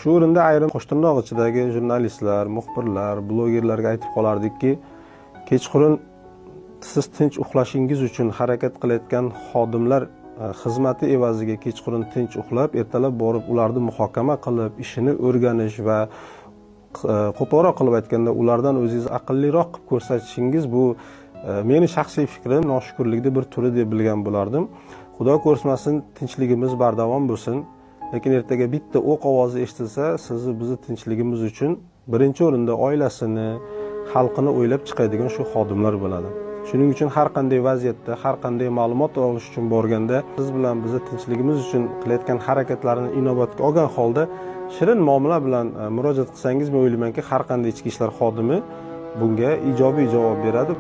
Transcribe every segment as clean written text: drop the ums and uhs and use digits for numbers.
Shu o'rinda ayrim qo'shtirnoq ichidagi jurnalistlar, muxbirlar, blogerlarga aytib qolardikki, kechqurun siz tinch uxlashingiz uchun harakat qilayotgan xodimlar xizmati evaziga kechqurun tinch uxlab, ertalab borib ularni muhokama qilib, ishini o'rganish va qo'polroq qilib aytganda ulardan o'zingizni aqlliroq qilib ko'rsatishingiz bu meni shaxsiy fikrim, noshukrlikning bir turi deb bilgan bo'lardim. Xudo ko'rsatmasin, tinchligimiz bardavom bo'lsin. Lekin ertaga bitta o'q ovozi eshitilsa, sizni bizni tinchligimiz uchun birinchi o'rinda oilasini, xalqini o'ylab chiqadigan shu xodimlar bo'ladi. Shuning uchun har qanday vaziyatda, har qanday ma'lumot olish uchun borganda siz bilan bizni tinchligimiz uchun qilayotgan harakatlarini inobatga olgan holda shirin muomala bilan murojaat qilsangiz, men o'ylaymanki, har qanday ichki ishlar xodimi bunga ijobiy javob beradi.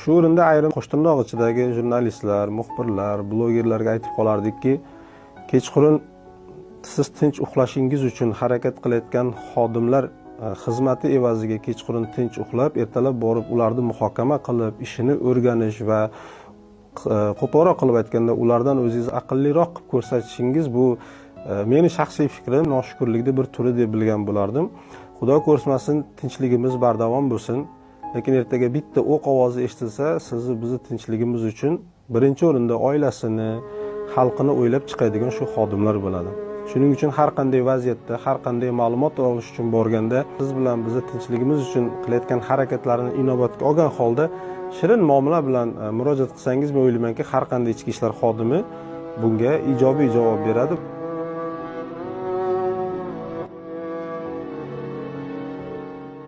Shu o'rinda ayrim qo'shtirnoq ichidagi jurnalistlar, muxbirlar, blogerlarga aytib qolardikki, kechqurun siz tinch uxlashingiz uchun harakat qilayotgan xodimlar xizmati evaziga kechqurun tinch uxlab, ertalab borib ularni muhokama qilib, ishini o'rganish va qo'polroq qilib aytganda ulardan o'zingizni aqlliroq qilib ko'rsatishingiz bu meni shaxsiy fikrim, noshukrlikning bir turi deb bilgan bo'lardim. Xudo ko'rsatmasin, tinchligimiz bardavom bo'lsin. Lekin ertaga bitta o'q ovozi eshitilsa, sizni bizni tinchligimiz uchun birinchi o'rinda oilasini, xalqini o'ylab chiqadigan shu xodimlar bo'ladi. Shuning uchun har qanday vaziyatda, har qanday ma'lumot olish uchun borganda siz bilan bizni tinchligimiz uchun qilayotgan harakatlarini inobatga olgan holda shirin muomala bilan murojaat qilsangiz, men o'ylaymanki, har qanday ichki ishlar xodimi bunga ijobiy javob beradi.